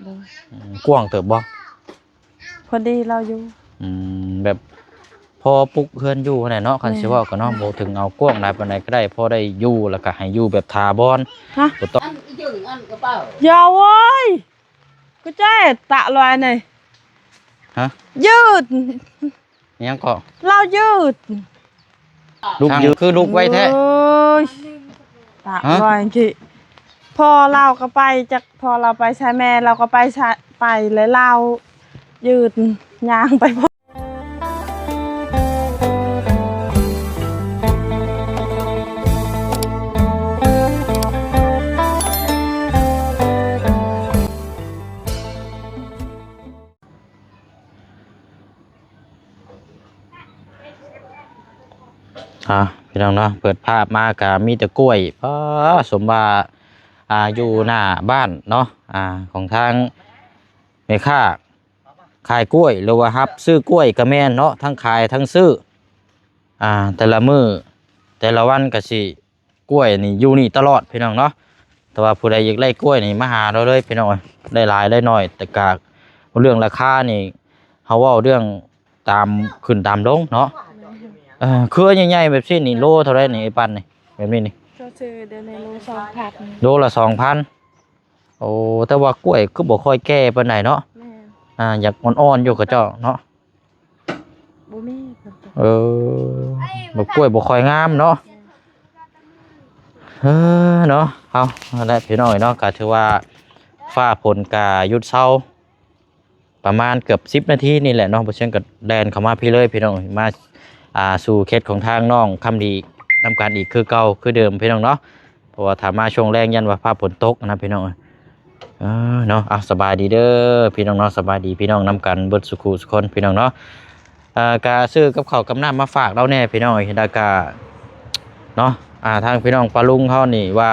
ອືມ ກວ້າງເຕີບບໍ່? ພໍດີລາວຢູ່ ອືມ ແບບພໍປຸກເຮືອນຢູ່ຫັ້ນແຫຼະເນາະ ຄັນຊິເວົ້າກໍເນາະ ແມ່ນ ບໍ່ເຖິງເອົາກວ້າງຫຼາຍປານໃດກໍໄດ້ ພໍໄດ້ຢູ່ ແລ້ວກໍໃຫ້ຢູ່ແບບຖາວອນ ຮະ? ບໍ່ຕ້ອງ ຢ່າເວີຍ ກູແຈຕະລອຍນີ້ ຮະ? ຍືດ ຫຍັງເກາະ? ລາວຍືດ ລູກຍືດ ຄືລູກໄວແທ້ ໂອ້ຍ ຕາຍ ຮະ? ວ່າຈັ່ງຊີ້ ພໍ່ລາວກໍໄປ ຈັກພໍ່ລາວໄປໃສ ແມ່ລາວກໍໄປໃສ ໄປ ແລ້ວລາວຍືດ ຍ່າງໄປ. ອ່າ ພີ່ນ້ອງເນາະ ເປີດພາບມາກະມີແຕ່ກ້ວຍ ປ້າ ສົມວ່າ ອ່າ ຢູ່ໜ້າບ້ານເນາະ ອ່າ ຂອງທາງແມ່ຄ້າຂາຍກ້ວຍ ຫຼືວ່າຮັບຊື້ກ້ວຍກະແມ່ນເນາະ ທັງຂາຍທັງຊື້ ອ່າ ແຕ່ລະມື້ແຕ່ລະວັນກະຊິ ກ້ວຍນີ້ຢູ່ນີ້ຕະຫຼອດພີ່ນ້ອງເນາະ ແຕ່ວ່າຜູ້ໃດຢາກໄດ້ກ້ວຍນີ້ມາຫາລາວເລີຍພີ່ນ້ອງເອີຍ ໄດ້ຫຼາຍໄດ້ໜ້ອຍ ແຕ່ກະເລື່ອງລາຄານີ້ ເຮົາເວົ້າເລື່ອງຕາມຂຶ້ນຕາມລົງເນາະ ເອີ ເຄືອໃຫຍ່ໆແບບຊີ້ນີ້ ໂລເທົ່າໃດນີ້ ໄອ້ປັນນີ້ ແບບນີ້ນີ້ ກໍຊື້ດຽວນີ້ໂລສອງພັນ ໂລລະສອງພັນ ໂອ້ ແຕ່ວ່າກ້ວຍຄືບໍ່ຄ່ອຍແກ່ປານໃດເນາະ ແມ່ນ ອ່າ ຢາກອ່ອນໆຢູ່ເຂົາເຈົ້າເນາະ ບໍ່ມີ ເອີ ບັກກ້ວຍບໍ່ຄ່ອຍງາມເນາະ ເອີ ເນາະ ເອົາ ນັ້ນແຫຼະພີ່ນ້ອງເນາະ ກໍຖືວ່າຟ້າຝົນກໍຢຸດເຊົາ ປະມານເກືອບສິບນາທີນີ້ແຫຼະເນາະ ບໍ່ຊຽງກໍແລ່ນເຂົ້າມາພີ້ເລີຍພີ່ນ້ອງ ມາ ອ່າ ສູ່ເຂດຂອງທາງນ້ອງຄຳດີນຳກັນອີກຄືເກົ່າຄືເດີມພີ່ນ້ອງເນາະ ເພາະວ່າຖ້າມາຊ່ວງແລງຢ້ານວ່າຟ້າຝົນຕົກນະພີ່ນ້ອງ ເອີ ເນາະ ເອົາ ສະບາຍດີເດີພີ່ນ້ອງເນາະ ສະບາຍດີພີ່ນ້ອງນຳກັນເບິດສູ່ຄູ່ສູ່ຄົນພີ່ນ້ອງເນາະ ເອີ ກະຊື້ກັບເຂົ້າກັບນ້ຳມາຝາກລາວແດ່ພີ່ນ້ອງ ແລ້ວກະເນາະ ອ່າ ທາງພີ່ນ້ອງປ້າລຸງເຮົານີ້ວ່າ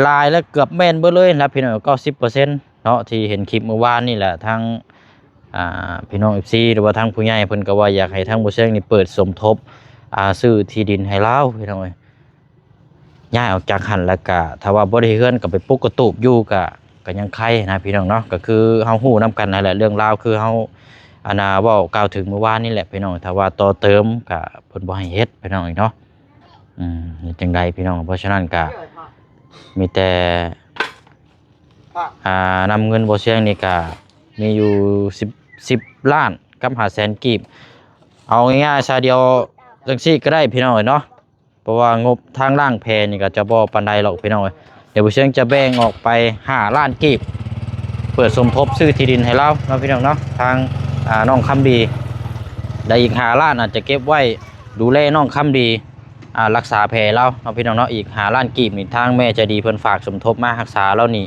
ຫຼາຍໆ ແລ້ວເກືອບແມ່ນເບິດເລີຍນະພີ່ນ້ອງ ເກົ້າສິບເປີເຊັນເນາະ ທີ່ເຫັນຄລິບມື້ວານນີ້ແຫຼະ ທາງ ອ່າ ພີ່ນ້ອງເອັຟຊີ ຫຼືວ່າທາງຜູ້ໃຫຍ່ເພິ່ນກໍວ່າຢາກໃຫ້ທາງບໍ່ຊຽງນີ້ເປີດສົມທົບ ອ່າ ຊື້ທີ່ດິນໃຫ້ລາວພີ່ນ້ອງເອີຍ ຍ້າຍອອກຈາກຫັ້ນແລ້ວກະ ຖ້າວ່າບໍ່ໄດ້ເຮືອນກໍໄປປຸກກະຕູບຢູ່ ກະ ກະຍັງໄຄນະພີ່ນ້ອງເນາະ ກໍຄືເຮົາຮູ້ນຳກັນຫັ້ນແຫຼະ ເລື່ອງລາວຄືເຮົາ ອັນນ່າ ເວົ້າກ່າວເຖິງມື້ວານນີ້ແຫຼະພີ່ນ້ອງ ຖ້າວ່າຕໍ່ເຕີມກະເພິ່ນບໍ່ໃຫ້ເຮັດພີ່ນ້ອງເນາະ ອືມ ເຮັດຈັ່ງໃດພີ່ນ້ອງ ເພາະສະນັ້ນກະມີແຕ່ ອ່າ ນຳເງິນບໍ່ຊຽງນີ້ກະມີຢູ່ສິບ ສິບລ້ານກັບຫ້າແສນກີບ ເອົາງ່າຍໆຊະ ດຽວຈັ່ງຊີ້ກໍໄດ້ພີ່ນ້ອງເອີຍເນາະ ເພາະວ່າງົບທາງລ້າງແພນີ້ກໍຈະບໍ່ປານໃດຫຼອກພີ່ນ້ອງເອີຍ ດຽວບໍ່ຊຽງຈະແບ່ງອອກໄປຫ້າລ້ານກີບ ເປີດສົມທົບຊື້ທີ່ດິນໃຫ້ລາວເນາະພີ່ນ້ອງເນາະ ທາງ ອ່າ ນ້ອງຄຳດີ ແລະ ອີກຫ້າລ້ານອາດຈະເກັບໄວ້ດູແລນ້ອງຄຳດີ ອ່າ ລັກສາແພລາວເນາະພີ່ນ້ອງເນາະ ອີກຫ້າລ້ານກີບນີ້ ທາງແມ່ໃຈດີເພິ່ນຝາກສົມທົບມາຮັກສາລາວນີ້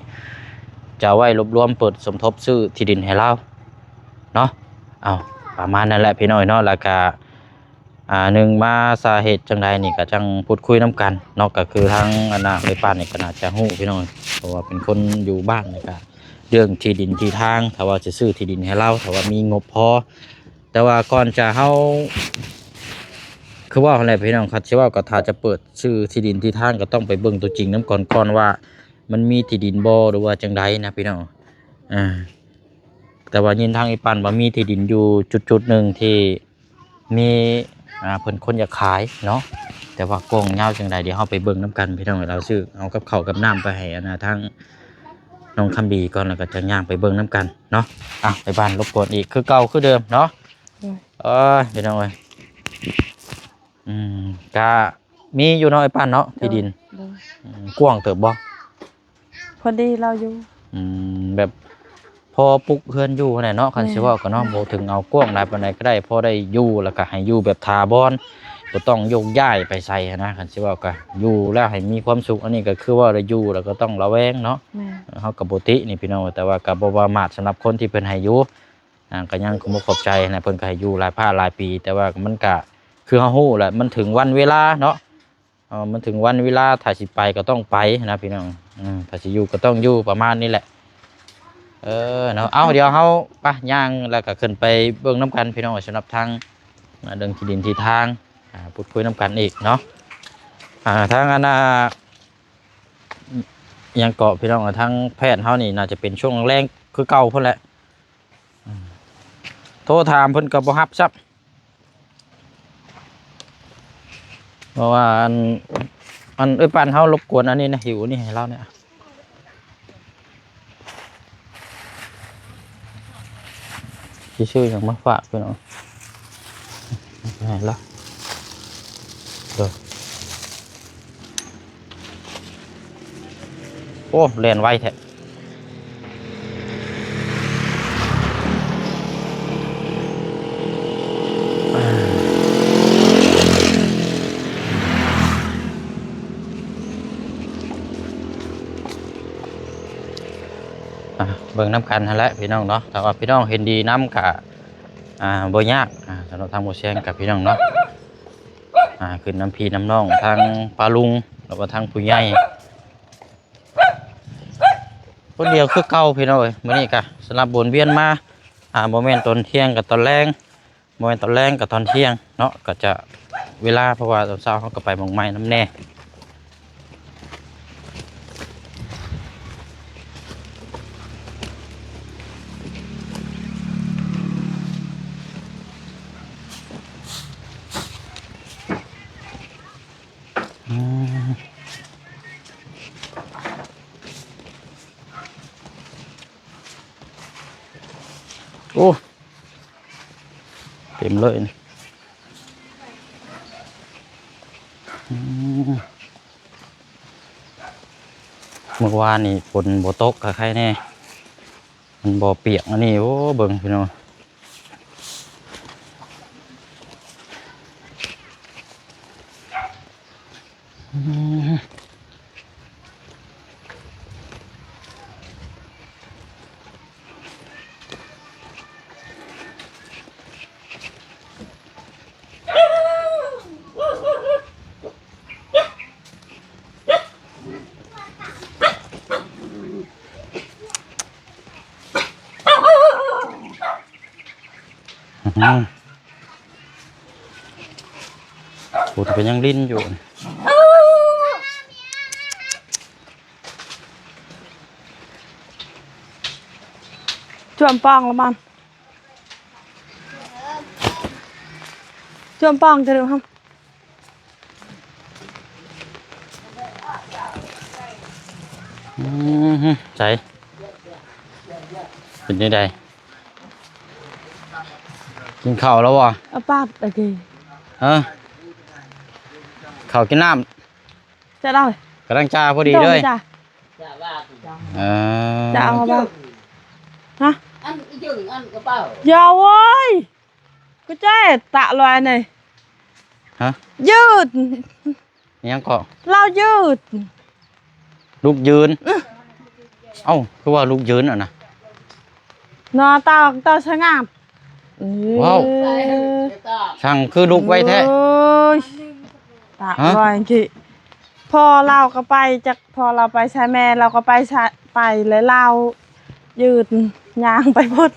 ຈະໄວ້ລວບລວມເປີດສົມທົບຊື້ທີ່ດິນໃຫ້ລາວເນາະ ເອົາ ປະມານນັ້ນແຫຼະພີ່ນ້ອງເນາະ ແລ້ວກະ ອ່າ ໜຶ່ງມາສາເຫດຈັ່ງໃດນີ້ກໍຈັ່ງພູດຄຸຍນຳກັນເນາະ ກໍຄືທາງອັນນ່າ ເອື້ອຍປານນີ້ກໍໜ້າຈະຮູ້ພີ່ນ້ອງ ເພາະວ່າເປັນຄົນຢູ່ບ້ານ ແລ້ວກະເລື່ອງທີ່ດິນທີ່ທາງ ຖ້າວ່າຈະຊື້ທີ່ດິນໃຫ້ລາວ ຖ້າວ່າມີງົບພໍ ແຕ່ວ່າກ່ອນຈະເຮົາ ຄືເວົ້າຫັ້ນແຫຼະພີ່ນ້ອງ ຄັນຊິເວົ້າກໍຖ້າຈະເປີດຊື້ທີ່ດິນທີ່ທາງ ກໍຕ້ອງໄປເບິ່ງຕົວຈິງນຳກ່ອນ ກ່ອນວ່າມັນມີທີ່ດິນບໍ່ ຫຼືວ່າຈັ່ງໃດນະພີ່ນ້ອງ ອ່າ ແຕ່ວ່າຍິນທາງອີປານວ່າມີທີ່ດິນຢູ່ຈຸດໆໜຶ່ງທີ່ ມີ ອ່າ ເພິ່ນຄົນຢາກຂາຍເນາະ ແຕ່ວ່າກວ້າງຍາວຈັ່ງໃດ ດຽວເຮົາໄປເບິ່ງນຳກັນພີ່ນ້ອງ ລາວຊື້ເອົາກັບເຂົ້າກັບນ້ຳໄປໃຫ້ອັນນ່າ ທາງນ້ອງຄຳດີກ່ອນ ແລ້ວກໍຈະຍ່າງໄປເບິ່ງນຳກັນເນາະ ອ່ະ ໄປບ້ານລົບກວນອີກຄືເກົ່າຄືເດີມເນາະ ໂດຍ ເອີຍ ພີ່ນ້ອງເອີຍ ອືມ ກະມີຢູ່ເນາະ ໄອ້ປານເນາະ ໂດຍ ທີ່ດິນ ໂດຍ ອືມ ກວ້າງເຕີບບໍ່? ພໍດີລາວຢູ່ ອືມ ແບບພໍປຸກເຮືອນຢູ່ຫັ້ນແຫຼະເນາະ ຄັນຊິເວົ້າກໍເນາະ ແມ່ນ ບໍ່ເຖິງເອົາກວ້າງຫຼາຍປານໃດກໍໄດ້ ພໍໄດ້ຢູ່ ແລ້ວກໍໃຫ້ຢູ່ແບບຖາວອນ ບໍ່ຕ້ອງໂຍກຍ້າຍໄປໃສຫັ້ນນະ ຄັນຊິເວົ້າກໍຢູ່ແລ້ວໃຫ້ມີຄວາມສຸກ ອັນນີ້ກໍຄືວ່າໄດ້ຢູ່ແລ້ວກໍຕ້ອງລະແວງເນາະ ແມ່ນ ເຮົາກໍບໍ່ຕິນີ້ພີ່ນ້ອງ ແຕ່ວ່າກໍບໍ່ປະໝາດສຳລັບຄົນທີ່ເພິ່ນໃຫ້ຢູ່ ອ່າ ກໍຍັງຂອບອົກຂອບໃຈຫັ້ນແຫຼະ ເພິ່ນກໍໃຫ້ຢູ່ຫຼາຍພາກຫຼາຍປີ ແຕ່ວ່າມັນກໍຄືເຮົາຮູ້ແຫຼະ ມັນເຖິງວັນເວລາເນາະ ເອີ ມັນເຖິງວັນເວລາ ຖ້າຊິໄປກໍຕ້ອງໄປນະພີ່ນ້ອງ ເອີ ຖ້າຊິຢູ່ກໍຕ້ອງຢູ່ ປະມານນີ້ແຫຼະ ເອີ ເນາະ ເອົາ ດຽວເຮົາໄປຍ່າງ ແລ້ວກໍຂຶ້ນໄປເບິ່ງນຳກັນພີ່ນ້ອງ ສຳລັບທາງ ອ່າ ເລື່ອງທີ່ດິນທີ່ທາງ ອ່າ ພູດຄຸຍນຳກັນອີກເນາະ ອ່າ ທາງອັນນ່າ ຫຍັງເກາະ ພີ່ນ້ອງ ທາງແພດເຮົານີ້ ໜ້າຈະເປັນຊ່ວງແລງຄືເກົ່າພຸ້ນແຫຼະ. ໂທຖາມເພິ່ນກໍບໍ່ຮັບຊ້ຳ ເພາະວ່າອັນ ອັນເອື້ອຍປານເຮົາລົບກວນອັນນີ້ນະ ຫິ້ວອັນນີ້ໃຫ້ລາວແດ່. ຊິຊື້ຫຍັງມາຝາກພີ່ນ້ອງ ໃຫ້ລາວ. ໂດຍ ໂອ້ ແລ່ນໄວແທ້. ອ່າ ເບິ່ງນຳກັນຫັ້ນແຫຼະພີ່ນ້ອງເນາະ. ຖ້າວ່າພີ່ນ້ອງເຫັນດີນຳກະ ອ່າ ບໍ່ຍາກ ອ່າ ສຳລັບທາງບໍ່ແຊງກັບພີ່ນ້ອງເນາະ. ອ່າ ຂຶ້ນນຳພີ່ນຳນ້ອງ ທາງປ້າລຸງ ແລ້ວກໍທາງຜູ້ໃຫຍ່ ຄົນດຽວຄືເກົ່າພີ່ນ້ອງເອີຍ. ມື້ນີ້ກະສະຫຼັບວົນວຽນມາ ອ່າ ບໍ່ແມ່ນຕອນທ່ຽງກໍຕອນແລງ ບໍ່ແມ່ນຕອນແລງກໍຕອນທ່ຽງເນາະ ກໍຈະເວລາ ເພາະວ່າຕອນເຊົ້າເຮົາກໍໄປໝ່ອງໃໝ່ນຳແດ່. ອືມ ໂອ້ ເຕັມເລີຍນີ້. ອືມ ເມື່ອວານນີ້ຝົນບໍ່ຕົກກໍໄຄແດ່ ມັນບໍ່ປຽກອັນນີ້. ໂອ້ ເບິ່ງພີ່ນ້ອງ. ອືມ ພຸ້ນກໍຍັງຫຼິ້ນຢູ່. ຈວມປ່ອງລະມັນ ຈວມປ່ອງເດີຫັ້ນ. ອືມ ໃສ ເປັນຈັ່ງໃດ ກິນເຂົ້າແລ້ວບໍ່? ເອົາປາດຕະກີ້ ຮະ ເຂົ້າກິນນ້ຳ ຈະໄດ້ ກຳລັງຈາພໍດີເລີຍ. ເອີ ຈະເອົາບໍ່? ຮະ ອັນອີ່ຈຶ່ງ ອັນກະເປົາ ຢ່າເວີຍ. ກະແຈຕະລອຍນີ້ ຮະ ຢືນ ຫຍັງເກາະ? ລາວຢືນ ລຸກຢືນ. ເອີ ເອົ້າ ຄືວ່າລຸກຢືນຫັ້ນນະ ໜ້າຕາຕາສະຫງ່າມ. ວ້າວ ເອີ ຊ່າງຄືລຸກໄວແທ້. ໂອ້ຍ ຕະ ຮະ ລອຍກີ້ ພໍ່ລາວກໍໄປຈັກ ພໍ່ລາວໄປໃສ ແມ່ລາວກໍໄປໃສ ໄປ ແລະລາວຢືນຍ່າງໄປພຸ້ນ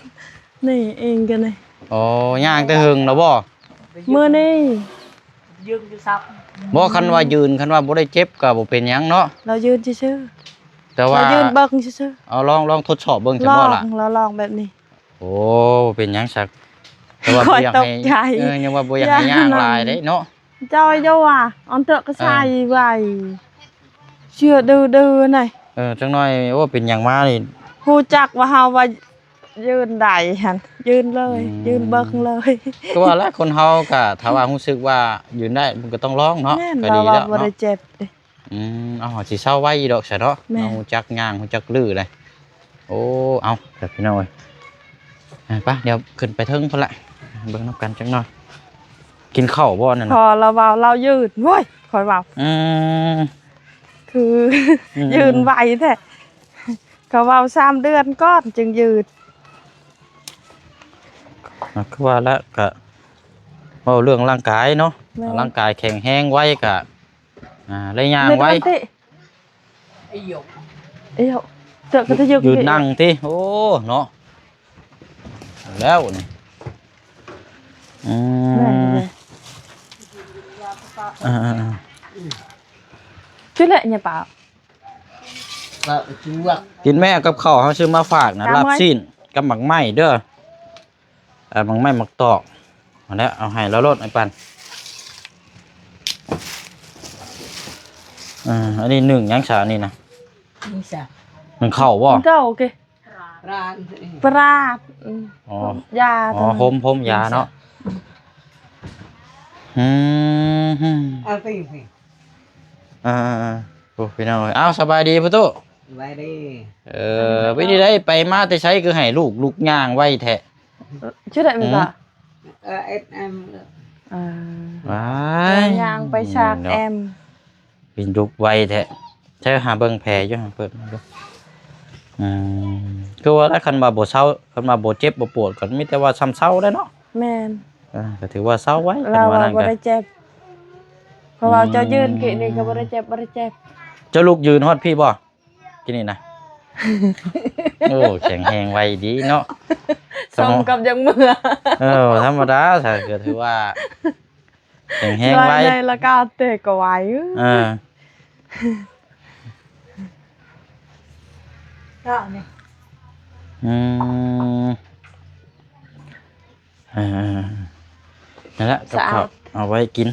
ນີ້ເອງກໍນີ້. ອໍ ຍ່າງແຕ່ເຫິງແລ້ວບໍ່? ມື້ນີ້ ຢືນຢູ່ຊັບ ບໍ່ ຄັນວ່າຢືນ ຄັນວ່າບໍ່ໄດ້ເຈັບກໍບໍ່ເປັນຫຍັງເນາະ ລາວຢືນຊື່ໆ ແຕ່ວ່າລາວຢືນເບິ່ງຊື່ໆ. ເອົາ ລອງ ລອງທົດສອບເບິ່ງ ຈັ່ງວ່າລະ ລອງ ລອງແບບນີ້. ໂອ້ ບໍ່ເປັນຫຍັງສັກ ແຕ່ວ່າບໍ່ຢາກໃຫ້ ເອີ ຍັງວ່າບໍ່ຢາກໃຫ້ຍ່າງຫຼາຍເດ້ເນາະ. ເຈົ້າຢູ່ວ່າອັນເຕີກະໃສ່ໄວ້ ເຊື່ອດືໆ ນີ້. ເອີ ຈັກໜ້ອຍ ໂອ້ ເປັນຫຍັງມານີ້ ຮູ້ຈັກວ່າເຮົາວ່າຢືນໄດ້ຫັ້ນ ຢືນເລີຍ ອືມ ຢືນເບິ່ງເລີຍ. ຄືວ່າລະ ຄົນເຮົາກະຖ້າວ່າຮູ້ສຶກວ່າຢືນໄດ້ ມັນກໍຕ້ອງລອງເນາະ. ແມ່ນ ກໍດີແລ້ວ ບໍ່ໄດ້ເຈັບເດ້. ອືມ ເອົາ ເຮົາຊິເຊົາໄວຢູ່ດອກຊະເນາະ ແມ່ນ ເຮົາຮູ້ຈັກຍ່າງ ຮູ້ຈັກລື່ແຫຼະ. ໂອ້ ເອົາ ເດີພີ່ນ້ອງເອີຍ ໄປ ດຽວຂຶ້ນໄປເທິງພຸ້ນລະ ເບິ່ງນຳກັນຈັກໜ້ອຍ. ກິນເຂົ້າບໍ່ນັ້ນ? ພໍລາວເວົ້າລາວຢືນ ໂອ້ຍ ຂ້ອຍເວົ້າ ອືມ ຄື ອືມ ຢືນໄວແທ້. ເຂົາເວົ້າສາມເດືອນກ່ອນຈຶ່ງຢືນ. ອ່າ ຄືວ່າລະ ກະເວົ້າເລື່ອງຮ່າງກາຍເນາະ ແມ່ນ ຮ່າງກາຍແຂງແຮງໄວກະ ອ່າ ໄດ້ຍ່າງໄວ ເດ ເດ ເດ ເດ ເດ ເດ ເດ ເດ ຢືນນັ່ງຕິ. ໂອ້ ເນາະ ແລ້ວນີ້ ອືມ ແມ່ນເດ ອ່າໆໆ ຈຸແລະຍາປາ. ກໍຈວກ ກິນແມ່ ກັບເຂົ້າເຮົາຊື້ມາຝາກນະ ຕາມ ລາບ ເອີຍ ຊີ້ນກັບໝາກໄມ້ເດີ. ເອົາໝາກໄມ້ໝາກຕອກ ເອົາແລ້ວ ເອົາໃຫ້ລາວໂລດ ອ້າຍປັນ. ເອີ ອັນນີ້ໜຶ້ງຫຍັງຊະ ອັນນີ້ນະ? ໜຶ້ງຊະ ໜຶ້ງເຂົ້າບໍ່? ເຂົ້າ ໂອເຄ ປາ ປາ ອືມ ອໍ ຢາ ອໍ ໂຮມ ໂຮມຢາເນາະ. ອືມ ເອົາໄປ ເອີ ໂອ້ ພີ່ນ້ອງເອີຍ ເອົາ ສະບາຍດີພໍ່ຕູ້. ສະບາຍດີ. ເອີ ເປັນຈັ່ງໃດ ໄປມາແຕ່ໃສ ຄືໃຫ້ລູກລຸກຍ່າງໄວແທ້? ຊື່ໄດ້ແມ່ນບໍ່? ເອີ ເອັດແອມ ເອີ ວ້າ ຍ ຍ່າງໄປສາກແອມ ເປັນລຸກໄວແທ້. ໃຊ້ຫາເບິ່ງແຜຢູ່ ຫາເປີດເບິ່ງດູ. ອືມ ຄືວ່າ ຄັນວ່າບໍ່ເຊົາ ຄັນວ່າບໍ່ເຈັບບໍ່ປວດ ກໍມີແຕ່ວ່າຊ່ຳເຊົາແຫຼະເນາະ. ແມ່ນ ເອີ ກໍຖືວ່າເຊົາໄວ ລາວວ່າບໍ່ໄດ້ເຈັບ ເພາະວ່າ ອືມ ເຈົ້າຢືນກີ້ນີ້ກໍບໍ່ໄດ້ເຈັບ ບໍ່ໄດ້ເຈັບ. ເຈົ້າລຸກຢືນຮອດພີ້ບໍ່? ກິນນີ້ນະ ໂອ້ ແຂງແຮງໄວດີເນາະ ສົມກັບຍັງເມື່ອ. ເອີ ທຳມະດາຊະ ກໍຖືວ່າແຂງແຮງໄວ ໃນລະກາເຕະກໍໄວ. ເອີ ເຈົ້ານີ້ ອືມ ເອີ ນັ້ນແຫຼະ ກັບເຂົ້າ ສະອາດ ເອົາໄວ້ກິນ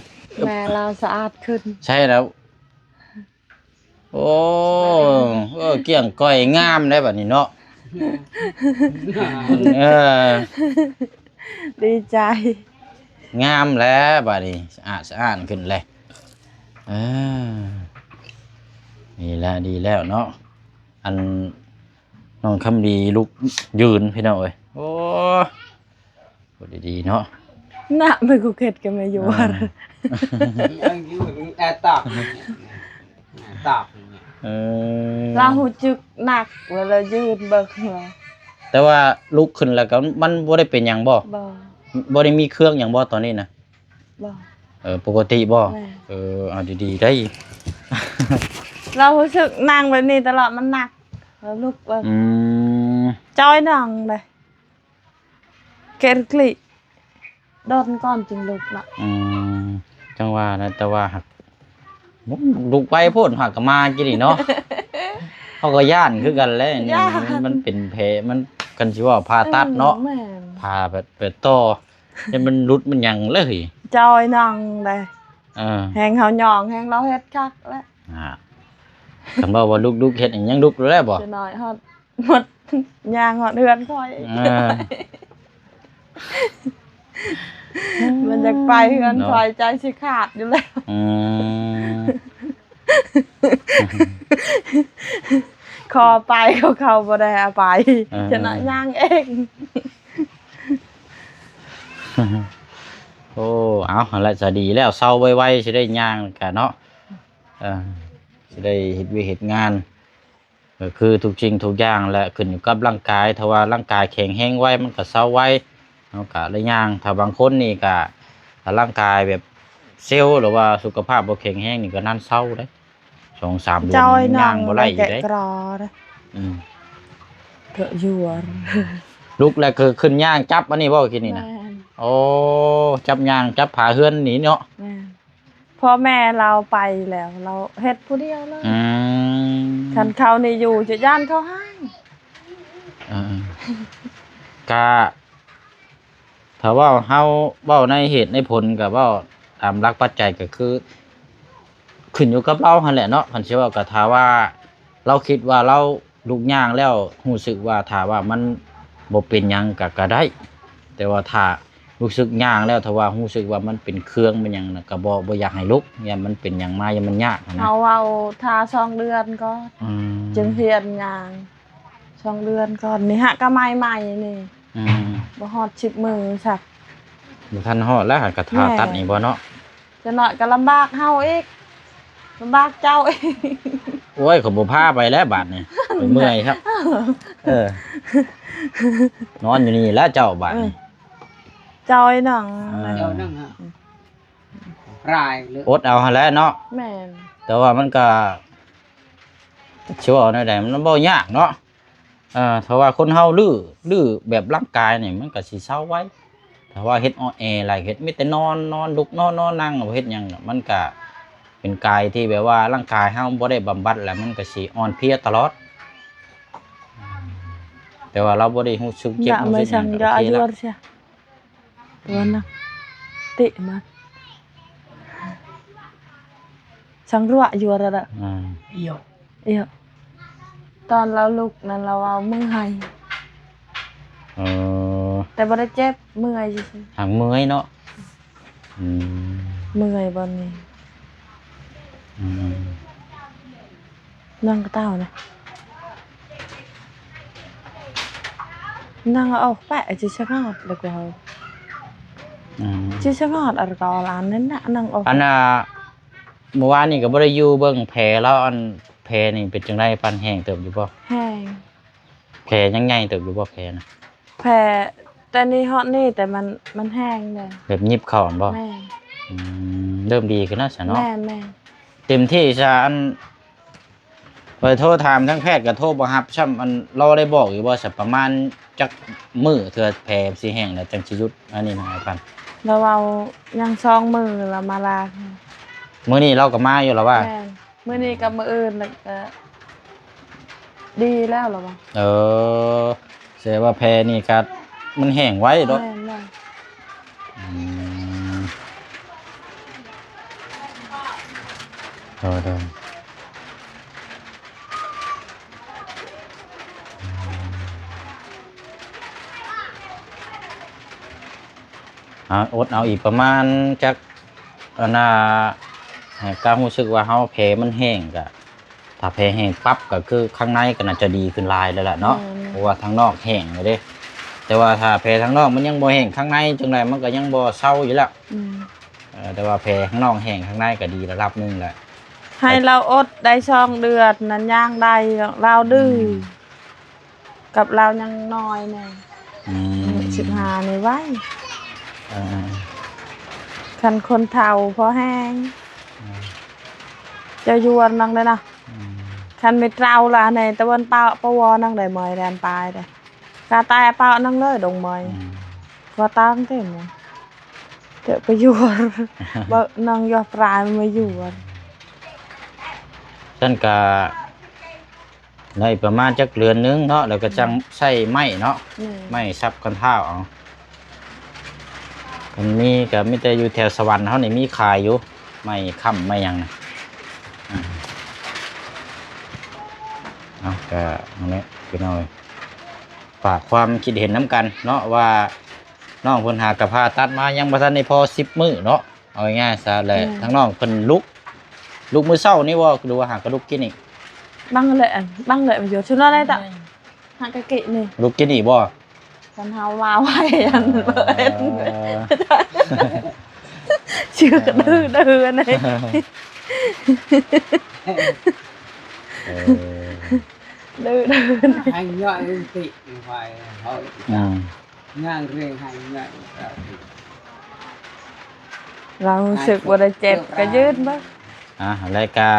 ແມ່ລາວສະອາດຂຶ້ນ. ໃຊ່ແລ້ວ. ໂອ້ ເອີ ກ້ຽງກ້ອຍງາມແລ້ວບັດນີ້ເນາະ. ເອີ ດີໃຈ ງາມແລ້ວບັດນີ້ ສະອາດສະອ້ານຂຶ້ນແລ້ວ. ເອີ ນີ້ແຫຼະ ດີແລ້ວເນາະ. ອັນ ນ້ອງຄຳດີລຸກຢືນ ພີ່ນ້ອງເອີຍ. ໂອ້ ບໍ່ໄດ້ດີເນາະ ນະ ແມ່ກູເຄັດກັບແມ່ຢູ່ ເອີ ວັດ ແອຕອກ ແອຕອກ. ເອີ ລາວຮູ້ສຶກໜັກ ແລ້ວລາວຢືນເບິ່ງ. ແຕ່ວ່າລຸກຂຶ້ນແລ້ວກໍມັນບໍ່ໄດ້ເປັນຫຍັງບໍ່? ບໍ່ ບໍ່ໄດ້ມີເຄືອງຫຍັງບໍ່ຕອນນີ້ນະ? ບໍ່ ເອີ ປົກກະຕິບໍ່? ແມ່ນ ເອີ ເອົາດີໆໄດ໋. ລາວຮູ້ສຶກນັ່ງແບບນີ້ຕະຫຼອດ ມັນໜັກ ແລ້ວລຸກເບິ່ງ. ອືມ ຈອຍໜອງເດ້. ເກດກະລິ ດົນກ່ອນຈຶ່ງລຸກເນາະ. ອືມ ຈັ່ງວ່ານະ ແຕ່ວ່າຫາກ ລຸກໄວໂພດ ຫາກກໍມາກີ້ນີ້ເນາະ. ເຮົາກໍຢ້ານຄືກັນແຫຼະ ຢ້ານ ມັນ ມັນເປັນແຜ ມັນ ຄັນຊິເວົ້າຜ່າຕັດເນາະ. ອືມ ແມ່ນ ຜ່າແບບ ແບບຕໍ່ ຢ້ານມັນຫຼຸດມັນຫຍັງເລີຍ. ຈອຍໜອງເດ້. ເອີ ແຮງເຮົາຍ່ອງ ແຮງລາວເຮັດຄັກແຫຼະ. ອ່າ ຄັນເວົ້າວ່າລຸກໆ ເຮັດຫຍັງ ຍັງລຸກຢູ່ແລ້ວບໍ່? ຈະໜ້ອຍຮອດ ໝົດ ຍ່າງຮອດເຮືອນຂ້ອຍ. ເອີ ມັນຢາກໄປເຮືອນຂ້ອຍ ເນາະ ໃຈຊິຂາດຢູ່ແລ້ວ. ອືມ ຂໍໄປ ເຂົາ ເຂົາບໍ່ໄດ້ເອົາໄປ. ເອີ ຈະໜ້ອຍຍ່າງເອງ. ໂອ້ ເອົາ ຫັ້ນແຫຼະ ສະດີແລ້ວ ເຊົາໄວໆ ຊິໄດ້ຍ່າງກະເນາະ. ເອີ ຊິໄດ້ເຮັດວຽກເຮັດງານ ກໍຄືທຸກສິ່ງທຸກຢ່າງແຫຼະ ຂຶ້ນຢູ່ກັບຮ່າງກາຍ. ຖ້າວ່າຮ່າງກາຍແຂງແຮງໄວ ມັນກໍເຊົາໄວ ເຮົາກໍໄດ້ຍ່າງ. ຖ້າບາງຄົນນີ້ກໍ ຖ້າຮ່າງກາຍແບບເຊວ ຫຼືວ່າສຸຂະພາບບໍ່ແຂງແຮງນີ້ ກໍນານເຊົາເດ້ ສອງສາມເດືອນ ເຈົ້າ ຍັງຍ່າງບໍ່ໄດ້ຢູ່ເດ້. ອືມ ເຖາະຢວນ ລຸກແລ້ວຄືຂຶ້ນຍ່າງຈັບອັນນີ້ບໍ່ ກິນນີ້ນະ? ແມ່ນ ໂອ້ ຈັບຍ່າງ ຈັບຝາເຮືອນນີ້ເນາະ. ແມ່ນ ພໍ່ແມ່ລາວໄປແລ້ວ ລາວເຮັດຜູ້ດຽວເລີຍ. ອືມ ຄັນເຂົານີ້ຢູ່ຈະຢ້ານເຂົາຮ້າຍ. ເອີ ກະ ຖ້າເວົ້າ ເຮົາເວົ້າໃນເຫດໃນຜົນ ກະເວົ້າຕາມຫຼັກປັດໄຈ ກະຄືຂຶ້ນຢູ່ກັບລາວຫັ້ນແຫຼະເນາະ. ຄັນຊິເວົ້າ ກະຖ້າວ່າລາວຄິດວ່າລາວ ລຸກຍ່າງແລ້ວຮູ້ສຶກວ່າ ຖ້າວ່າມັນບໍ່ເປັນຫຍັງກະ ກະໄດ້. ແຕ່ວ່າຖ້າຮູ້ສຶກຍ່າງແລ້ວ ຖ້າວ່າຮູ້ສຶກວ່າມັນເປັນເຄືອງເປັນຫຍັງນະ ກະບໍ່ ບໍ່ຢາກໃຫ້ລຸກ ຢ້ານມັນເປັນຫຍັງມາ ຢ້ານມັນຍາກຫັ້ນນະ. ເຮົາເວົ້າຖ້າສອງເດືອນກ່ອນ. ອືມ ຈຶ່ງຮຽນຍ່າງ ສອງເດືອນກ່ອນນີ້ ຫາກະໃໝ່ໆນີ້. ອືມ ບໍ່ຮອດສິບມື້ຊ້ຳ. ບໍ່ທັນຮອດແລ້ວ ຫາກະຜ່າຕັດນີ້ບໍ່ເນາະ. ແມ່ນ ຈັກໜ້ອຍກໍລຳບາກເຮົາອີກ ລຳບາກເຈົ້າອີກ. ໂອ້ຍ ຂ້ອຍບໍ່ພາໄປແລ້ວບາດນີ້ ຂ້ອຍເມື່ອຍຄັບ. ເອີ ນອນຢູ່ນີ້ແຫຼະເຈົ້າບາດນີ້. ເອີ ເຈົ້າໄອ້ໜອງ ເອີ ເຈົ້າໜອງ ອືມ ອົດເອົາຫັ້ນແຫຼະເນາະ. ແມ່ນ ແຕ່ວ່າມັນກໍ ຊິເວົ້າແນວໃດ ມັນເວົ້າຍາກເນາະ. ເອີ ຖ້າວ່າຄົນເຮົາດື້ ດື້ແບບຮ່າງກາຍນີ້ ມັນກໍຊິເຊົາໄວ. ຖ້າວ່າເຮັດອອແອຫຼາຍ ເຮັດມີແຕ່ນອນ ນອນ ລຸກ ນອນ ນອນ ນັ່ງ ບໍ່ເຮັດຫຍັງ ມັນກໍ ເປັນກາຍທີ່ແບບວ່າຮ່າງກາຍເຮົາບໍ່ໄດ້ບຳບັດ ແລ້ວມັນກໍຊິອ່ອນເພຍຕະຫຼອດ. ແຕ່ວ່າລາວບໍ່ໄດ້ຮູ້ສຶກເຈັບ Ndak ຮູ້ສຶກຫຍັງ mai sang ກໍໂອເຄ ndak ລະ juar sia. Tuan lah. Tik, Mas. Sang ruak juar ada. ອືມ Iyo. Iyo. ຕອນລາວລຸກນັ້ນລາວເວົ້າເມື່ອຍ ເອີ ແຕ່ບໍ່ໄດ້ເຈັບ ເມື່ອຍຊື່ໆ ຫາກເມື່ອຍເນາະ. ອືມ ເມື່ອຍບ່ອນນີ້ ອືມ ນັ່ງກະເຕົ້ານະ ນັ່ງເອົາອອກແປະ ຈະສະຫອດແລ້ວກໍ ອືມ ຈະສະຫອດ ອາກອລອັນນັ້ນນະ ນັ່ງອອກ ອັນນ່າ ມື້ວານນີ້ກໍບໍ່ໄດ້ຢູ່ເບິ່ງແຜລາວ ອັນແຜນີ້ເປັນຈັ່ງໃດ ປານແຫ້ງເຕີບຢູ່ບໍ່? ແຫ້ງ ແຜຍັງໃຫຍ່ເຕີບຢູ່ບໍ່ແຜນະ? ແຜແຕ່ນີ້ຮອດນີ້ ແຕ່ມັນ ມັນແຫ້ງແລ້ວ ແບບຫຍິບເຂົ້າຫັ້ນບໍ່? ແມ່ນ ອືມ ເລີ່ມດີຂຶ້ນແລ້ວຊະເນາະ. ແມ່ນໆ ເຕັມທີ່ຊະ ອັນ ຂ້ອຍໂທຖາມທາງແພດກໍໂທບໍ່ຮັບຊ້ຳ ອັນ ລາວໄດ້ບອກຢູ່ບໍ່ຊະ ປະມານຈັກມື້ເທື່ອແຜຊິແຫ້ງແລ້ວຈັ່ງຊິຢຸດ ອັນນີ້ນະອ້າຍພັນ? ລາວເວົ້າຍັງສອງມື້ລາວມາລາ. ມື້ນີ້ລາວກໍມາຢູ່ລະວ່າ? ແມ່ນ ມື້ນີ້ກັບມື້ອື່ນ ແລ້ວກໍດີແລ້ວລະວ່າ. ເອີ ແສດງວ່າແຜນີ້ກໍມັນແຫ້ງໄວເນາະ. ແມ່ນ ອືມ ໂດຍ ໂດຍ ອາ ອົດເອົາອີກປະມານຈັກ ອັນນ່າ ການຮູ້ສຶກວ່າເຮົາແຜມັນແຫ້ງ ກະ ຖ້າແຜແຫ້ງປັບ ກະຄືຂ້າງໃນກໍໜ້າຈະດີຂຶ້ນຫຼາຍແລ້ວລະເນາະ. ແມ່ນ ເພາະວ່າທາງນອກແຫ້ງແລ້ວເດ້ ແຕ່ວ່າຖ້າແຜທາງນອກມັນຍັງບໍ່ແຫ້ງ ຂ້າງໃນຈັ່ງໃດມັນກໍຍັງບໍ່ເຊົາຢູ່ແລ້ວ. ອືມ ເອີ ແຕ່ວ່າແຜຂ້າງນອກແຫ້ງ ຂ້າງໃນກໍດີລະດັບໜຶ່ງແຫຼະ. ໃຫ້ລາວອົດໄດ້ສອງເດືອນນັ້ນ ຍ່າງໄດ້ ລາວດື້. ອືມ ກັບລາວຍັງນ້ອຍແນ່. ອືມ ອາຍຸສິບຫ້ານີ້ໄວ. ເອີ ຄັນຄົນເຖົ້າພໍແຮງ. ອືມ ເຈົ້າຢູ່ວັນນັ້ນເດ້ເນາະ. ອືມ ຄັນໄມ່ເຕົາລະໃນຕາເວັນປະ ປະວໍນັ່ງໄດ້ເມື່ອຍແດນປາຍເດ້ ກະແຕ່ປະນັ່ງເລີຍດົງເມື່ອຍ. ອືມ ກໍຕັ້ງເຕັມເດ ໄປຢູ່ວັນ ເບິ່ງນັ່ງຢູ່ປາຍມາຢູ່ວັນ. ຊັ້ນກະ ໄດ້ປະມານຈັກເດືອນໜຶ່ງເນາະ ແລ້ວກໍຈັ່ງ ອືມ ໃຊ້ໄມ້ເນາະ. ແມ່ນ ໄມ້ສັບຄັນທ້າວເອົາ. ຄັນມີກໍມີແຕ່ຢູ່ແຖວສະຫວັນເຮົານີ້ມີຂາຍຢູ່ ໄມ້ຄ້ຳໄມ້ຫຍັງນະ. ອ່າ ເອົາ ກໍນັ້ນແຫຼະພີ່ນ້ອງ ຝາກຄວາມຄິດເຫັນນຳກັນເນາະ ວ່ານ້ອງເພິ່ນຫາກະຜ່າຕັດມາຍັງບໍ່ທັນໄດ້ພໍສິບມື້ເນາະ. ເອົາງ່າຍໆຊະແຫຼະ. ອືມ ທາງນ້ອງເພິ່ນລຸກ ລຸກມື້ເຊົ້ານີ້ບໍ່ ຫຼືວ່າຫາກະລຸກກິນນີ້? ບັງແຫຼະ ບັງແຫຼະ ມັນຢູ່ຊຸນນັ້ນແຫຼະຕະ ຫາກະກິນີ້ ລຸກກິນນີ້ບໍ່? ຄັນເຮົາມາໄວ ເອີ ເຊື່ອກະດື້ໆ ອັນນີ້ ເອີ ດື້ໆ ໃຫ້ຍ້ອຍຕິໄວເຮົາ ອືມ ຍ່າງເຣງໃຫ້ເມື່ອຍ ລາວຮູ້ສຶກບໍ່ໄດ້ເຈັບກໍຢືນເບິ່ງ. ອ່າ ແລ້ວກະ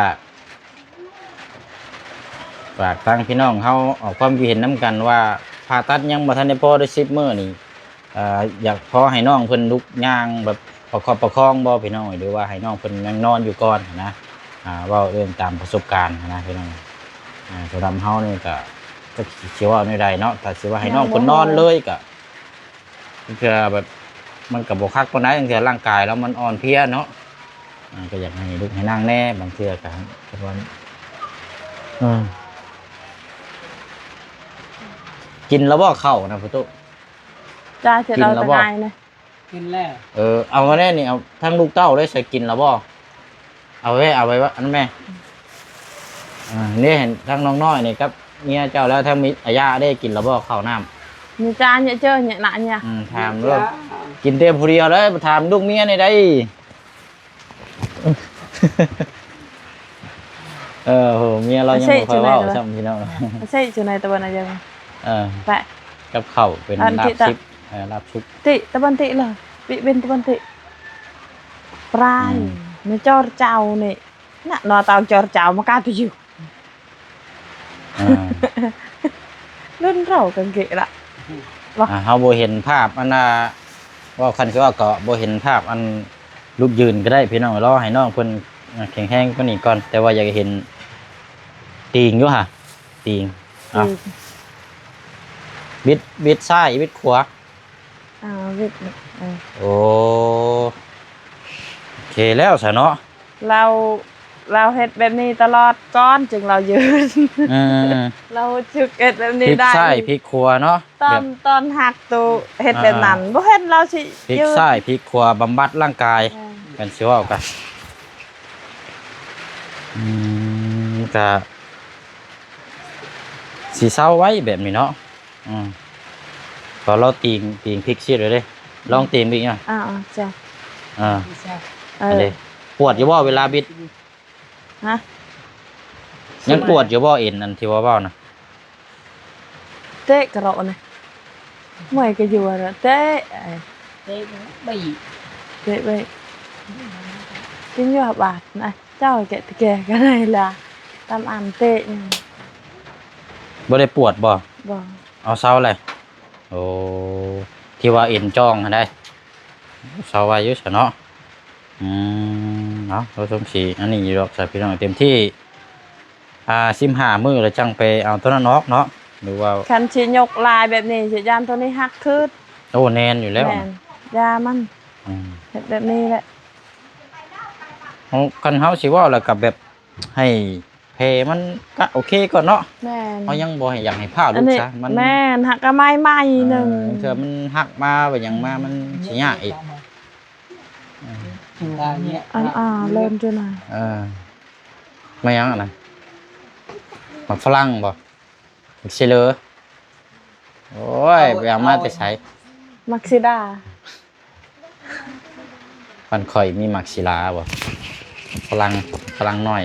ຝາກທາງພີ່ນ້ອງເຮົາອອກຄວາມຄິດເຫັນນຳກັນວ່າ ຜ່າຕັດຍັງບໍ່ທັນໄດ້ພໍໄດ້ສິບມື້ນີ້ ເອີ ຢາກພໍໃຫ້ນ້ອງເພິ່ນລຸກຍ່າງແບບປະຄັບປະຄອງບໍ່ພີ່ນ້ອງ ຫຼືວ່າໃຫ້ນ້ອງເພິ່ນຍັງນອນຢູ່ກ່ອນນະ? ອ່າ ເວົ້າເລື່ອງຕາມປະສົບການນະພີ່ນ້ອງ. ອ່າ ສຳລັບເຮົານີ້ກະຈັກຊິເວົ້າແນວໃດເນາະ ຖ້າຊິວ່າໃຫ້ນ້ອງເພິ່ນນອນເລີຍກະ ເທື່ອແບບມັນກໍບໍ່ຄັກປານໃດ ເທື່ອຮ່າງກາຍລາວມັນອ່ອນເພຍເນາະ. ອ່າ ກໍຢາກໃຫ້ລຸກໃຫ້ນັ່ງແດ່ ບາງເທື່ອກໍເພິ່ນວ່າ ເອີ ກິນແລ້ວບໍ່ເຂົ້ານະພໍ່ຕູ້? ຈ້າ ກິນແລ້ວບໍ່? ກິນແລ້ວ. ເອີ ເອົາມາແນ່ນີ້ ເອົາທັງລູກເຕົ້າເລີຍ ໃສ່ກິນແລ້ວບໍ່? ເອົາໄວ້ ເອົາໄວ້ວ່າ ອັນນັ້ນແມ່. ອ່າ ນີ້ເຫັນທັງນ້ອງນ້ອຍນີ້ກັບເມຍເຈົ້າແລ້ວ ທັງມີອາຍາເດ້ ກິນແລ້ວບໍ່ເຂົ້ານ້ຳ? ມີຈານເຍເຈີເຍນະເຍ. ອືມ ຖາມໂລດ ກິນແຕ່ຜູ້ດຽວເລີຍ ບໍ່ຖາມລູກເມຍນີ້ໄດ໋. ເອີ ໂຫ ເມຍລາວຍັງບໍ່ຄ່ອຍເວົ້າຊ້ຳພີ່ນ້ອງ. ໃສ່ຈຸໃນຕາເວັນອາຍັງ ເອີ ແປະ ກັບເຂົ້າເປັນລາບສຸກ ເອີ ລາບສຸກ ຕິຕາບັນຕິລະ ປິເປັນຕາບັນຕິ ປາຍ ອືມ ມາຈອດເຈົ້ານີ້ນະ ນອຕາວຈອດເຈົ້າມາກາຕຸຍ ອ່າ ລຸ້ນເຮົາກັນເກະລະ ວ່າ ອ່າ ເຮົາບໍ່ເຫັນພາບ ອັນນ່າ ເວົ້າຄັນຊິເວົ້າກໍບໍ່ເຫັນພາບ ອັນ ລຸກຢືນກໍໄດ້ພີ່ນ້ອງ ລໍໃຫ້ນ້ອງເພິ່ນ ອ່າ ແຂງແຮງກວ່ານີ້ກ່ອນ ແຕ່ວ່າຢາກເຫັນຕີນຢູ່ຫະ ຕີນ ເອົາ ອືມ ບິດ ບິດຊ້າຍ ບິດຂວາ ອ່າ ວິດ ເອີ ໂອ້ ໂອເຄແລ້ວຊະເນາະ ລາວ ລາວເຮັດແບບນີ້ຕະຫຼອດກ່ອນ ຈຶ່ງລາວຢືນ ເອີ ລາວຮູ້ສຶກເຮັດແບບນີ້ໄດ້ ພິກຊ້າຍພິກຂວາເນາະ ຕອນ ແບບ ຕອນຮັກໂຕເຮັດແບບນັ້ນ ອ່າ ບໍ່ເຫັນລາວຊິ ພິກຊ້າຍພິກຂວາ ບຳບັດຮ່າງກາຍ ແມ່ນ ກັນຊິເວົ້າກັນ ອືມ ກະຊິເຊົາໄວ້ແບບນີ້ເນາະ ອືມ ຕອນລາວຕີງ ຕີງພິກຊິເລີຍເດ້ ລອງຕີງອີກເນາະ ອ່າໆ ເຈົ້າ ອ່າ ເອີ ອັນນີ້ ປວດຢູ່ບໍ່ເວລາບິດ? ຮະ? ຍັງປວດຢູ່ບໍ່ເອັນອັນທີ່ວ່າເວົ້ານະ? ເຕະກະເລາະນະ ເມື່ອຍກະຢູ່ຫັ້ນນະ ເຕະ ເຕະໄປ ເຕະໄປ ກິນຢູ່ບາດນະ ເຈົ້າແກະ ແກະກະໄດ້ລະ ຕຳອັນເຕະ ບໍ່ໄດ້ປວດບໍ່? ບໍ່ ເອົາເຊົາແລ້ວ ໂອ້ ທີ່ວ່າເອັນຈ່ອງຫັ້ນໃດ ເຊົາໄວຢູ່ຊະເນາະ ອືມ ເອົາ ເຮົາຊົມສີອັນນີ້ຢູ່ດອກຊະພີ່ນ້ອງ ເຕັມທີ່ ອ່າ ສິບຫ້າມື້ແລ້ວຈັ່ງໄປເອົາໂຕນັ້ນອອກເນາະ ຫຼືວ່າ ຄັນຊິຍົກຫຼາຍແບບນີ້ຊິຢ້ານໂຕນີ້ຫັກຄືນ ໂອ້ ແໜ້ນຢູ່ແລ້ວ ແມ່ນ ຢ່າມັນ ອືມ ເຮັດແບບນີ້ແຫຼະ ເຮົາ ຄັນເຮົາຊິເວົ້າແລ້ວກະແບບໃຫ້ ແຜມັນກະໂອເຄກ່ອນເນາະ ແມ່ນ ເຮົາຍັງບໍ່ໃຫ້ ຢາກໃຫ້ພ້າວຫຼຸດຊະ ອັນນີ້ ມັນ ແມ່ນ ຫາກກະໄໝໃໝ່ໜຶ່ງ ເອີ ເທື່ອມັນຫັກມາວ່າຫຍັງມາ ມັນຊິຍາກອີກ ອັນ ອ່າ ເລີ່ມຢູ່ນະ ເອີ ມາຫຍັງອັນນັ້ນ ໝາກຝຣັ່ງບໍ່? ໝາກຊີເລີ ໂອ້ຍ ໄປເອົາມາແຕ່ໃສ? ໝາກສີດາ ບ້ານຂ້ອຍມີໝາກສີລາບໍ່? ຝຣັ່ງ ຝຣັ່ງນ້ອຍ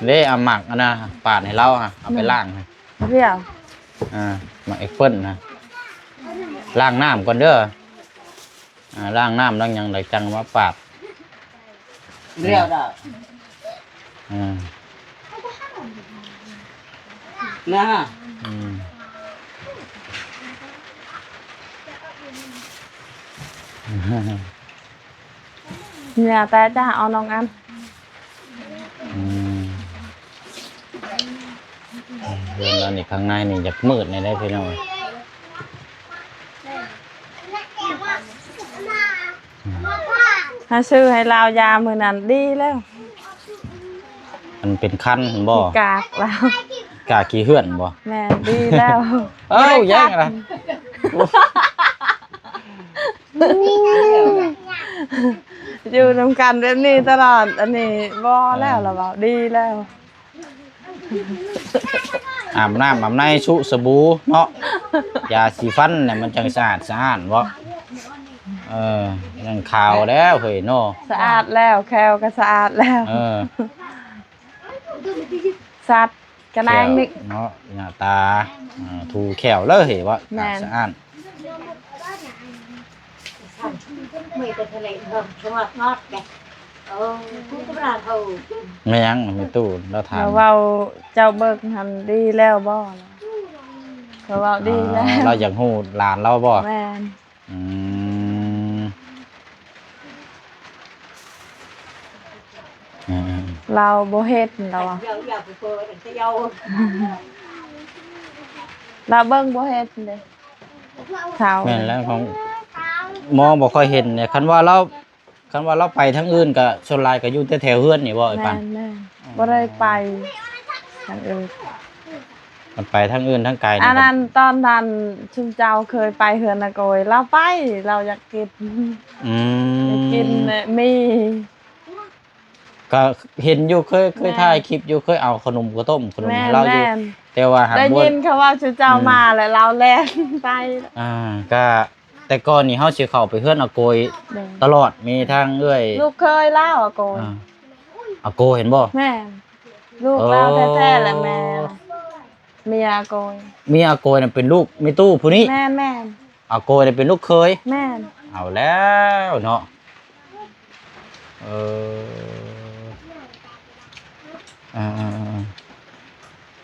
ເດ້ ເອົາໝາກອັນນະປາດໃຫ້ລາວ ເອົາໄປລ້າງ ດຽວ ອ່າ ໝາກແອັບເປິ້ນນະ ລ້າງນ້ຳກ່ອນເດີ ອ່າ ລ້າງນ້ຳລ້າງຫຍັງ ແລ້ວຈັ່ງມາປາດ ດຽວ ອ່າ ນະ ອືມ ເນຍ ແຕ່ຈະເອົານ້ອງອັນ ອືມ ເຮືອນລາວນີ້ ຂ້າງໃນນີ້ຢາກມືດແດ່ເດ້ພີ່ນ້ອງ ຫາຊື້ໃຫ້ລາວຢາມື້ນັ້ນດີແລ້ວ ມັນເປັນຄັນຫັ້ນບໍ່? ກາກລາວ ກາກຂີ້ເຫື່ອນບໍ່? ແມ່ນ ດີແລ້ວ ເອົ້າ ບໍ່ໄດ້ກັດ ຍັງນະ ຢູ່ນຳກັນແບບນີ້ຕະຫຼອດ ອັນນີ້ບໍ່ແລ້ວ ລະເວົ້າດີແລ້ວ ອາບນ້ຳອາບໃນ ຊຸສະບູເນາະ ຢາສີຟັນນະ ມັນຈັ່ງສະອາດສະອ້ານເນາະ ເອີ ຍັງຂາວແລ້ວເຮີ້ຍເນາະ ສະອາດແລ້ວ ແຂ້ວກະສະອາດແລ້ວ ເອີ ສັດກະແນງນີ້ ແຂ້ວເນາະ ໜ້າຕາ ອ່າ ຖູແຂ້ວເລີຍເຮີ້ຍ ວ່າ ແມ່ນ ສະອາດ ແມ່ນຫຍັງແມ່ຕູ້ລາວຖາມ ລາວເວົ້າ ເຈົ້າເບິ່ງຫັ້ນດີແລ້ວບໍ່? ລາວເວົ້າດີແລ້ວ ອ່າ ລາວຢາກຮູ້ຫຼານລາວບໍ່? ແມ່ນ ອືມ ອືມ ລາວບໍ່ເຮັດ ລາວວ່າ ລາວເບິ່ງບໍ່ເຮັດເດ້ ເຖົ້າ ແມ່ນແລ້ວ ຂອງໝໍບໍ່ຄ່ອຍເຫັນເດ້ ຄັນວ່າລາວ ຄັນວ່າລາວໄປທາງອື່ນກະສ່ວນຫຼາຍກະຢູ່ແຕ່ແຖວເຮືອນນີ້ບໍ່ ອ້າຍປັນ? ແມ່ນໆ ບໍ່ໄດ້ໄປທາງອື່ນ ມັນໄປທາງອື່ນທາງໄກນີ້ ອັນນັ້ນຕອນນັ້ນຊຸມເຈົ້າເຄີຍໄປເຮືອນອາໂກຍ ລາວໄປ ລາວຢາກກິນ ອືມ ຢາກກິນໝີ່ ກະເຫັນຢູ່ ເຄີຍ ເຄີຍ ແມ່ນ ຖ່າຍຄລິບຢູ່ ເຄີຍເອົາຂະໜົມກະຕົ້ມ ຂະໜົມໃຫ້ລາວຢູ່ ແມ່ນໆ ແຕ່ວ່າຫາກ ໄດ້ຍິນເຂົາເວົ້າ ຊຸມເຈົ້າ ອືມ ມາແລ້ວລາວແລ່ນໄປ ອ່າ ກະ ແຕ່ກ່ອນນີ້ເຮົາຊິເຂົ້າໄປເຮືອນອາໂກຍ ໂດຍ ຕະຫຼອດ ມີທາງເອື້ອຍ ລູກເຂີຍລາວອາໂກຍ ອ່າ ອາໂກຍເຫັນບໍ່? ແມ່ນ ລູກລາວແທ້ໆ ແຫຼະແມ່ ເອີ ເມຍອາໂກຍ ເມຍອາໂກຍນັ້ນເປັນລູກແມ່ຕູ້ຜູ້ນີ້ ແມ່ນໆ ອາໂກຍນີ້ເປັນລູກເຂີຍ ແມ່ນ ເອົາແລ້ວເນາະ ເອີ ເອີ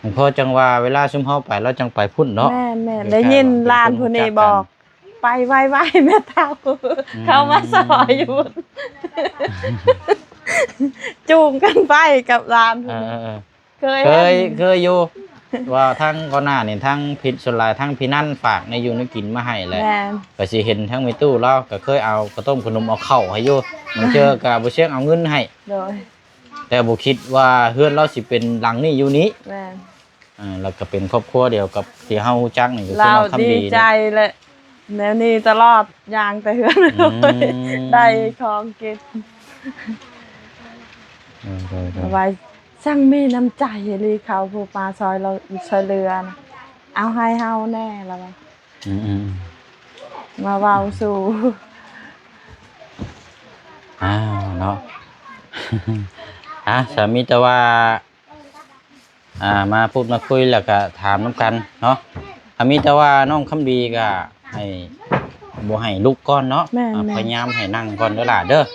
ໆໆໆ ເພາະຈັ່ງວ່າເວລາຊຸມເຮົາໄປ ລາວຈັ່ງໄປພຸ້ນເນາະ ແມ່ນໆ ໄດ້ຍິນຫຼານຜູ້ນີ້ບອກ ໄປໄວໆ ແມ່ເຖົ້າ ອືມ ເຂົາມາຊອຍຢູ່ພຸ້ນ ຈູງກັນໄປກັບຫຼານ ເອີໆໆ ເຄີຍ ເຄີຍ ເຄີຍຢູ່ ວ່າທາງກ່ອນໜ້ານີ້ ທາງພິ ສ່ວນຫຼາຍທາງພີ່ນັນຝາກແນວຢູ່ແນວກິນມາໃຫ້ແຫຼະ ແມ່ນ ກໍຊິເຫັນທາງແມ່ຕູ້ລາວກໍເຄີຍເອົາເຂົ້າຕົ້ມຂະໜົມເອົາເຂົ້າໃຫ້ຢູ່ ບາງເທື່ອກໍບໍ່ຊຽງເອົາເງິນໃຫ້ ໂດຍ ແຕ່ບໍ່ຄິດວ່າເຮືອນລາວຊິເປັນຫຼັງນີ້ຢູ່ນີ້ ແມ່ນ ອ່າ ແລ້ວກໍເປັນຄອບຄົວດຽວກັບທີ່ເຮົາຮູ້ຈັກນີ້ ກໍຄືນ້ອງຄຳດີ ລາວດີໃຈແຫຼະ ແນວນີ້ຕະຫຼອດ ຍ່າງແຕ່ເຮືອນ ອືມ ໄດ້ຂອງກິນ ໂດຍໆໆ ວ່າຊ່າງມີນ້ຳໃຈອີ່ຫຼີ ເຂົາຜູ້ມາຊ່ອຍເຫຼືອ ຊ່ອຍເຫຼືອນະ ເອົາໃຫ້ເຮົາແດ່ລະວ່າ ອືມໆໆ ມາເວົ້າສູ່ ອ້າວ ເນາະ ອ່າ ສາມີແຕ່ວ່າ ອ່າ ມາພູດມາຄຸຍ ແລ້ວກະຖາມນຳກັນເນາະ ກໍມີແຕ່ວ່ານ້ອງຄຳດີກະໃຫ້ ບໍ່ໃຫ້ລຸກກ່ອນເນາະ ແມ່ນໆ ອ່າ ພະຍາຍາມໃຫ້ນັ່ງກ່ອນເດີຫຼ້າເດີ ນະ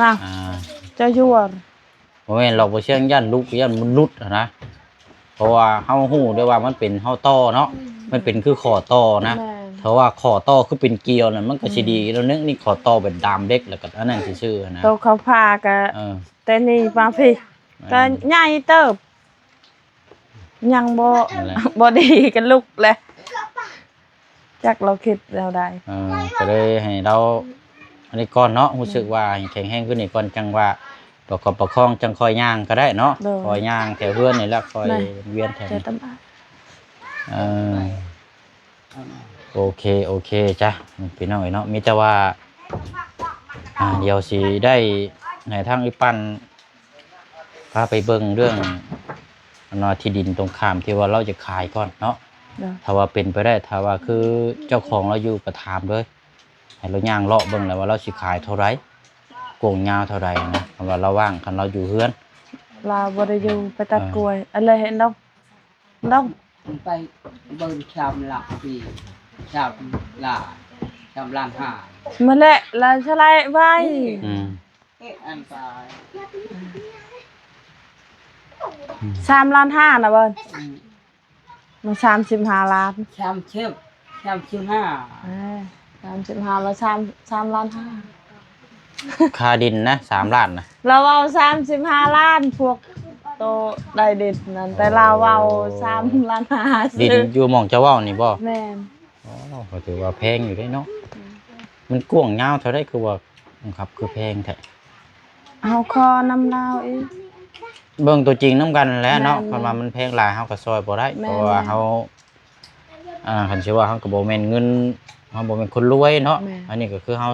ອ່າ ເຈົ້າຢູ່ບໍ່? ບໍ່ແມ່ນດອກ ບໍ່ຊຽງຢ້ານລຸກ ຢ້ານມັນຫຼຸດຫັ້ນນະ ເພາະວ່າເຮົາຮູ້ເດ້ວ່າມັນເປັນ ເຮົາຕໍ່ເນາະ ມັນເປັນຄືຂໍ້ຕໍ່ນະ ແມ່ນ ຖ້າວ່າຂໍ້ຕໍ່ຄືເປັນກ່ຽວນັ້ນ ມັນກໍຊິດີ ອືມ ແລ້ວໜຶ່ງ ນີ້ຂໍ້ຕໍ່ແບບດາມເຫຼັກ ແລ້ວກໍອັນນັ້ນຊື່ໆ ຫັ້ນນະ ໂຕເຂົາຜ່າກໍ ເອີ ແຕ່ນີ້ມາພີ້ ແມ່ນ ກໍໃຫຍ່ເຕີບ ຍັງບໍ່ ນັ້ນແຫຼະ ບໍ່ດີກໍລຸກແຫຼະ ຈັກລາວຄິດແນວໃດ ເອີ ກໍເລີຍໃຫ້ລາວອັນນີ້ກ່ອນເນາະ ຮູ້ສຶກວ່າໃຫ້ແຂງແຮງຂຶ້ນນີ້ກ່ອນ ຈັ່ງວ່າປະກອບປະຄອງ ຈັ່ງຄ່ອຍຍ່າງກໍໄດ້ເນາະ ໂດຍ ຄ່ອຍຍ່າງແຖວເຮືອນນີ້ແຫຼະ ຄ່ອຍ ແມ່ນ ວຽນແຖວ ແຕ່ ນີ້ ຕຳ ເອີ ໂອເຄ ໂອເຄຈ້ະ ພີ່ນ້ອງເອີຍເນາະ ມີແຕ່ວ່າ ອ່າ ດຽວຊິໄດ້ໃຫ້ທາງອີ່ປັ້ນ ພາໄປເບິ່ງເລື່ອງ ອັນວ່າທີ່ດິນຕົງຂ້າມທີ່ວ່າລາວຈະຂາຍກ່ອນເນາະ ໂດຍ ຖ້າວ່າເປັນໄປໄດ້ ຖ້າວ່າຄືເຈົ້າຂອງລາວຢູ່ກໍຖາມເລີຍ ໃຫ້ລາວຍ່າງເລາະເບິ່ງແລ້ວວ່າລາວຊິຂາຍເທົ່າໃດ ກວ້າງຍາວເທົ່າໃດນະ ຄັນວ່າລາວວ່າງ ຄັນລາວຢູ່ເຮືອນ ລາວບໍ່ໄດ້ຢູ່ ໄປຕັດ ເອີ ກ້ວຍ ອັນເລີຍເຫັນດອກ ດອກ ໄປເບິ່ງຊາມຫຼັກປີ ຊາມລ້ານ ຊາມລ້ານຫ້າ ມາແຫຼະ ລາວສະໄລໄວ້ ອືມ ອັນຕາຍ ສາມລ້ານຫ້ານະເບິ່ງ ອືມ ມັນສາມສິບຫ້າລ້ານ ສາມສິບ ສາມສິບຫ້າ ເອີ ສາມສິບຫ້າ ແລ້ວສາມ ສາມລ້ານຫ້າ ຄ່າດິນນະ ສາມລ້ານນະ ລາວເວົ້າສາມສິບຫ້າລ້ານ ພວກໂຕໄດ້ດິນນັ້ນ ແຕ່ລາວເວົ້າ ໂອ້ ສາມລ້ານຫ້າ ດິນຢູ່ໝ່ອງເຈົ້າເວົ້ານີ້ບໍ່? ແມ່ນ ອໍ ກໍຖືວ່າແພງຢູ່ເດ້ເນາະ ອືມ ມັນກວ້າງຍາວເທົ່າໃດ ຄືວ່າ ຄັບ ຄືແພງແທ້ ເຮົາຂໍນຳລາວອີກ ເບິ່ງຕົວຈິງນຳກັນແຫຼະເນາະ ແມ່ນໆ ຄັນວ່າມັນແພງຫຼາຍເຮົາກໍຊ່ອຍບໍ່ໄດ້ ແມ່ນໆ ເພາະວ່າເຮົາ ອ່າ ຄັນຊິວ່າເຮົາກໍບໍ່ແມ່ນເງິນ ເຮົາບໍ່ແມ່ນຄົນລວຍເນາະ ແມ່ນ ອັນນີ້ກໍຄືເຮົາ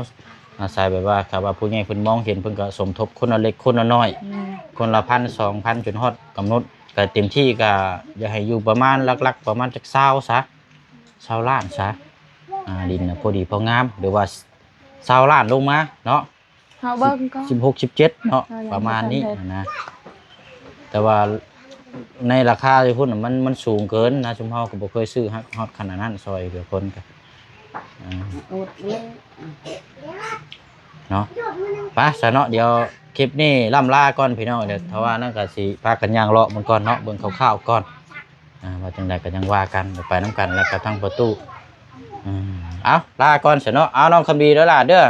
ອາໄສແບບວ່າ ຖ້າວ່າຜູ້ໃຫຍ່ເພິ່ນມອງເຫັນ ເພິ່ນກໍສົມທົບຄົນລະເລັກຄົນລະນ້ອຍ ແມ່ນ ຄົນລະພັນ ສອງພັນ ຈົນຮອດກຳນົດ ກໍເຕັມທີ່ກໍຢາກໃຫ້ຢູ່ປະມານຫຼັກໆ ປະມານຈັກຊາວຊະ ຊາວລ້ານຊະ ອ່າ ດິນນະພໍດີພໍງາມ ຫຼືວ່າຊາວລ້ານລົງມາເນາະ ເຮົາເບິ່ງກ່ອນ ສິບຫົກ ສິບເຈັດເນາະ ເຮົາຍັງ ປະມານນີ້ ບໍ່ທັນໄດ້ຫັ້ນນະ ແຕ່ວ່າໃນລາຄາຢູ່ພຸ້ນນະ ມັນ ມັນສູງເກີນນະ ຊຸມເຮົາກໍບໍ່ເຄີຍຊື້ຮອດ ຮອດຂະໜາດນັ້ນ ຊ່ອຍເຫຼືອຄົນກໍ ອ່າ ອົດເລີຍ ເນາະ ໄປຊະເນາະ ດຽວຄລິບນີ້ລ່ຳລາກ່ອນພີ່ນ້ອງ ດຽວຖ້າວ່ານັ້ນກໍຊິພາກັນຍ່າງເລາະເບິ່ງກ່ອນເນາະ ເບິ່ງຄ່າວໆກ່ອນ ອ່າ ວ່າຈັ່ງໃດກໍຍັງວ່າກັນ ໄປນຳກັນແລ້ວກັບທາງປະຕູ ອືມ ເອົາ ລາກ່ອນຊະເນາະ ເອົາ ນ້ອງຄຳດີເດີຫຼ້າເດີ ອ່າ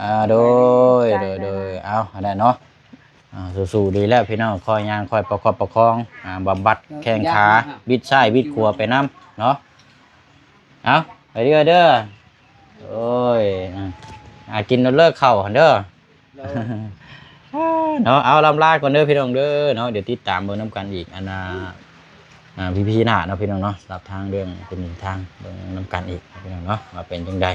ອ່າ ໂດຍ ໂດຍ ໂດຍ ເອົາ ຫັ້ນແຫຼະເນາະ ອ່າ ສູ້ໆ ດີແລ້ວພີ່ນ້ອງ ຄ່ອຍຍ່າງ ຄ່ອຍປະຄັບປະຄອງ ອ່າ ບຳບັດແຂ້ງຂາ ບິດຊ້າຍບິດຂວາໄປນຳເນາະ ເອົາ ໄປເດີເດີ ໂອ້ຍ ອ່າ ກິນເລີກເຂົ້າຫັ້ນເດີ ໂດຍ ເນາະ ເອົາ ລ່ຳລາກ່ອນເດີພີ່ນ້ອງເດີເນາະ ດຽວຕິດຕາມເບິ່ງນຳກັນອີກ ອັນນ່າ ອ່າ ອີພີໜ້າເນາະພີ່ນ້ອງເນາະ ສຳລັບທາງເລື່ອງເປັນທາງເບິ່ງນຳກັນອີກພີ່ນ້ອງເນາະ ວ່າເປັນຈັ່ງໃດ